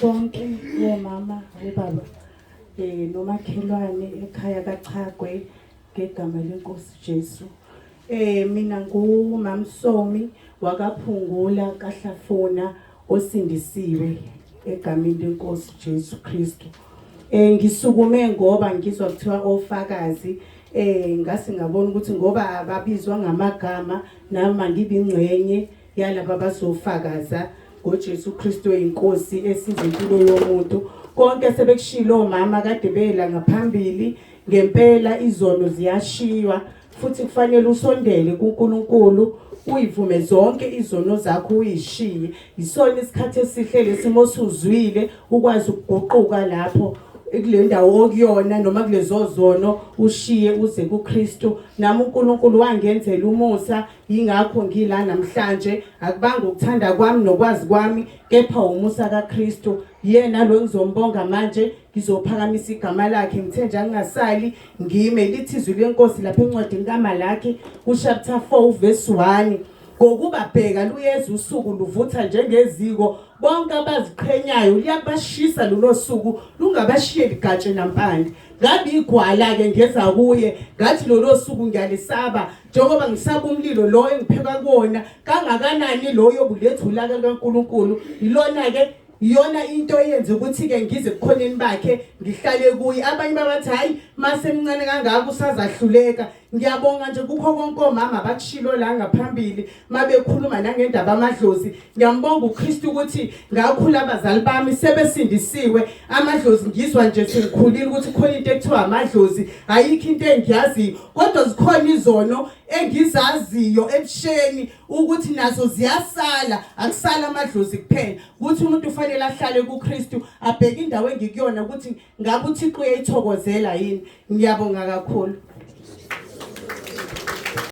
Bonke omama, obaba nomakhelwane ekhaya kaChagwe ngegama lenkosi Jesu. Mina nguMamsomi wakaPhungula kaHlafuna osindisiwe egameni lenkosi Jesu Kristu. Ngisukume ngoba ngizwa kuthiwa ofakazi ngase ngabona ukuthi ngoba ababizwa ngamagama nami ngibingcenye yalaba abazofakaza ngoJesu Kristu oyinkosi esiza impilo yomuntu. Konke sebekushilo omama kade bela ngaphambili, ngempela izono ziyashiywa futhi kufanele usondele kuNkulunkulu uyivume zonke izono zakho uyishiye. Yisona isikhathi esihle lesimo osuzwile ukwazi ukuguquka lapho kule ndawo okuyona noma kulezo zono ushiye uze kuKristu. Nami uNkulunkulu wangenzela umusa, yingakho ngila namhlanje. Akubanga ukuthanda kwami nokwazi kwami, kepha umusa kaKristu. Yena lo ngizombonga manje, ngizophakamisa igama lakhe. Ngithe nje angingasali ngime, lithi izwi lenkosi lapha encwadini kaMalaki kuchapter 4 verse 1, ngokuba bheka luyeza usuku luvutha njengeziko, bonke abaziqhenyayo liyabashisa lolo suku, lungabashiyeli gatshe nampande. Ngabe igwala-ke ngeza kuye ngathi lolo suku ngiyalisaba, njengoba ngisaba umlilo lo engipheka kuwona, kangakanani loyo buletha ulaka lukaNkulunkulu. Ilona-ke iyona into eyenza ukuthi-ke ngize ebukhoneni bakhe ngihlale kuye. Abanye babathi hhayi masemncane kangaka usazahluleka. Ngiyabonga nje kukho konke omama abakushilo la ngaphambili mabekhuluma nangendaba amadlozi. Ngiyambonga uKristu ukuthi ngakhula abazali bami sebesindisiwe. Amadlozi ngizwa nje sengikhulile ukuthi khona into ekuthiwa amadlozi, ayikho into engiyaziyo, kodwa zikhona izono engizaziyo ebusheni ukuthi nazo ziyasala, akusala amadlozi kuphela. Ukuthi umuntu ufanele ahlale kuKristu, abheke indawo engikuyona ukuthi ngabe uThixo uyayithokozela yini. Ngiyabonga kakhulu.